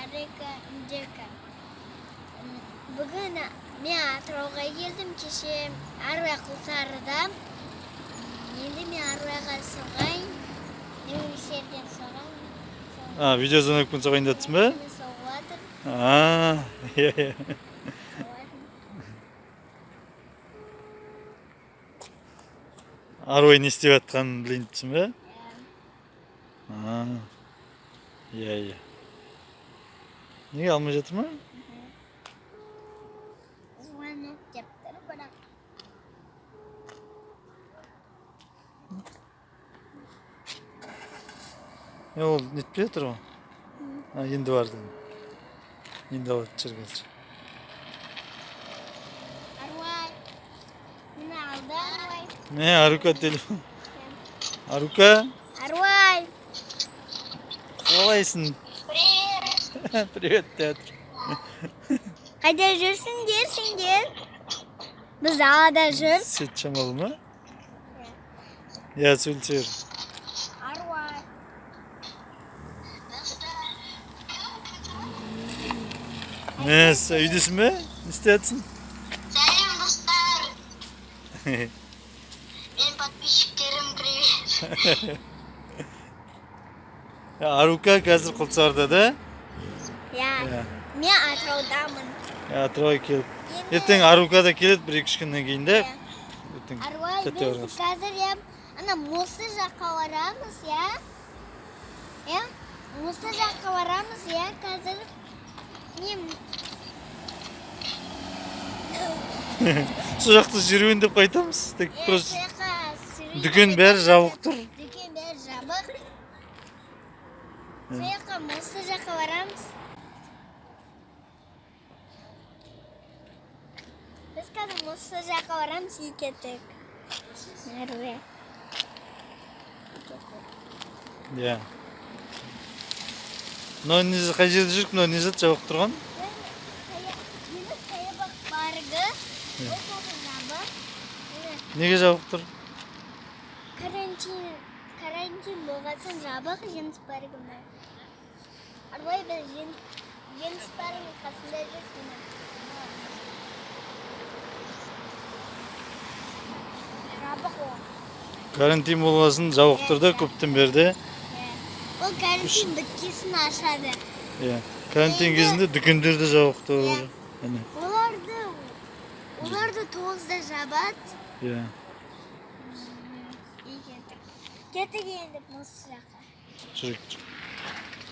Арика, Индека. Бүгін мен Атырауға келдім, кеше Аруай Құлсарыда. Енді мен Аруайға соғайын. Мен осы жерден соғайын. А, видеозвонокпен соғайын деп жатсың ба? Мен соғып жатыр. А, иә, иә. Соғып жатыр. Аруай не істеп жатқанын білейін депсің ба? Иә. А, иә, иә. Неге алмай жатыр ма? Звонок деп тұр, бірақ. Е, ол нетпей жатыр ғой. А, енді барды. Енді алатын шығар қазір. Аруай. Міне алды Аруай. Мә, Арука телефон. Арука, Аруай. қалайсың? Привет. Привет, театр. Қайда жүрсіңдер сендер? Біз далада жүр. Сет шамалы ма? Иә, сөйлесе бер. Аруай. Мәссә, үйдесің бе? Не істеп жатсың? Сәлем, достар! Менің подписчиктерім, привет! Арука қазір Құлсарыда да? Иә. Иә. Мен Атыраудамын. Иә, Атырауға келіп. Енді- Ертең Арука да келеді бір екі үш күннен кейін де. Иә. Ертең Аруай, тәте біз барғасын. қазір, иә, ана осы жаққа барамыз, иә? Иә? Осы жаққа барамыз, иә, қазір. Мен Сол жақта жүруін деп қайтамыз. Тек иә, просто сол жаққа сүрейін дүкен деп бәрі жабық тұр. Дүкен бәрі жабық. Сол жаққа, осы жаққа барамыз. Біз қазір осы жаққа барамыз, и кеттік. Аруай. Иә. Мынау не, қай жерде жүрік? Мынау не зат жабық тұрған? Мені саябақ паркі. Ол тоже жабық. Міне, Неге жабық тұр? Карантин болған соң жабық Жеңіс паркі мына. Арбай, біз Жеңіс паркінің қасында жүрміз міне. Жабық ол. Карантин болғасын жабық тұр да көптен бері де. Иә. Ол карантин біткесін ашады. Иә. Карантин кезінде дүкендер де жабық тұр. Иә. Әне. Оларды 9-да жабады. Иә. И кеттік. Кеттік енді осы жаққа. Жүрейік.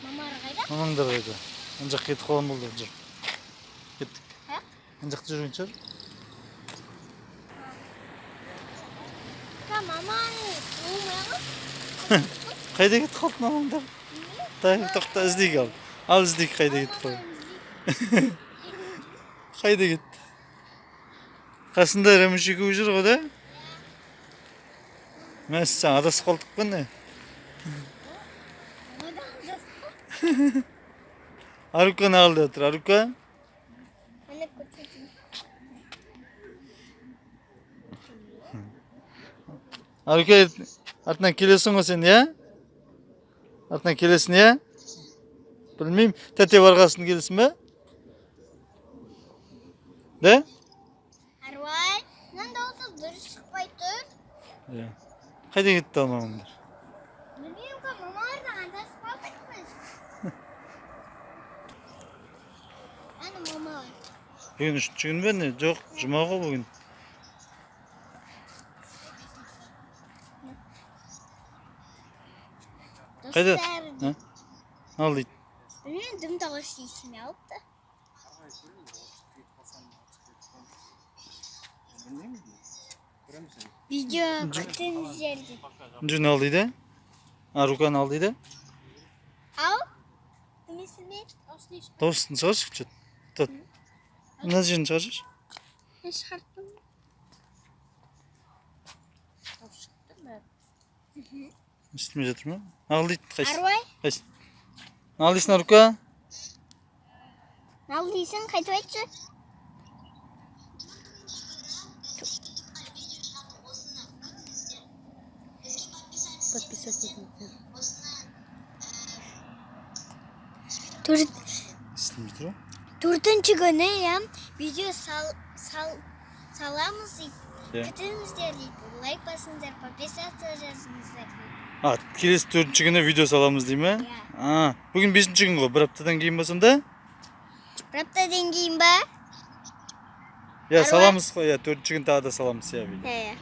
Мамалар қайда? Мамаңдар қайда? Ана жаққа кетіп қалған болды, жүр. Кеттік. Ақ? Ана жақта жүрген шығар. Ка маманың болмай ғой. Қайда кетіп қалды мамаңдар? Так, тоқта, іздейік ал. Ал іздейік, қайда кетіп қалды. Қайда кетті? Қасында Рәміш екеуі жүр ғой да? Мәссаған, адасып қалдық па не? Одан адасып. Арука не алды жатыр? Арука? Міне көрсетейін. Арука, артынан келесің ғой сен, иә? Артынан келесің, иә? Білмеймін. Тәте барғасын келесің бе? Да? Аруай, мынаның дауысы дұрыс шықпай тұр. Иә. Қайда кетті ал мамаңдар? Білмеймін ка, мамалардан адасып қалдық біз. Ана мамалар. Бүгін үшінші күн бе не? Жоқ, жұма ғой бүгін. Қайда? Достар, А? Ал дейді. білмеймін, дым дауыс естімей алыпты. Видео күтіңіздер дейді. Жүн ал дейді. Аруканы ал дейді. Ау? Дым естілмейді? Дауысын шығаршы, что то. Мына жерін шығаршы. Мен шығарттым. Естілмей жатыр ма? Ал дейді, қайсы? Аруай, Қайсы? Ал дейсің, Арука? ал дейсің, қайтып айтшы. Подписать етіңіздер. Төрт. Естілмей тұр ғой. Төртінші күні, иә, видео саламыз дейді. Иә. Күтіңіздер дейді. Лайк басыңыздар, подписаться жазыңыздар дейді. А, келесі төртінші күні видео саламыз дей ме? Иә. А, бүгін бесінші күн ғой, бір аптадан кейін ба сонда? Бір аптадан кейін ба? Иә, Аруай. Саламыз ғой, иә, төртінші күн тағы да саламыз, иә, видео. Иә.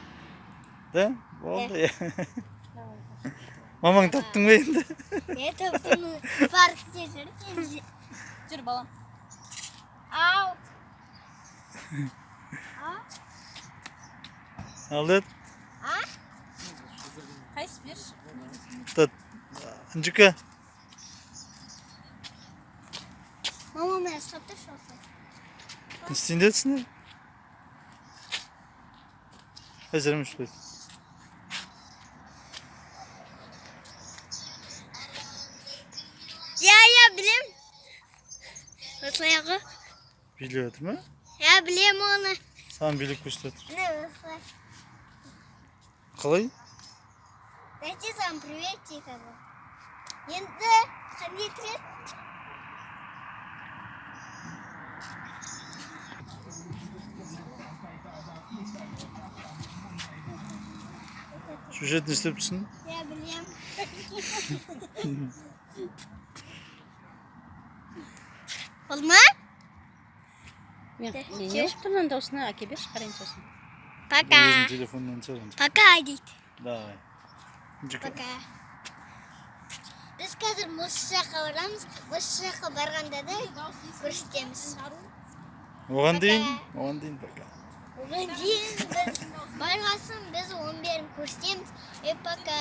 Да? Болды, иә. Мамаң таптың ба енді? Иә, таптым. Паркте жүр екен. Жүр, балам. Ау. Ал дед. А? Қайсы, берші. Тат. Інжікі. Мама, мені ұстап тұршы осы. Не істейін дедісіңдер? Әзірім үшпейді. Иә, білем. Осылай ғой. Билеп жатыр ма? Иә, білем оны. Саған билеп көрсетіп жатыр. Міне, осылай. Қалай? Дайте сам привет дейді. Енді қандай трет? Сюжет не істеп тұрсың? Иә, білем. Болды ма? Мен не болып тұр мынаның дауысына? Әке, берші, қарайын сосын. Пока. Өзінің телефонынан шығар енді. Пока дейді. Давай. Інжікі. Пока. Біз қазір осы жаққа барамыз. Осы жаққа барғанда да көрсетеміз. Оған дейін, оған дейін пока. Оған дейін біз барғасын, біз оның бәрін көрсетеміз. Е, пока.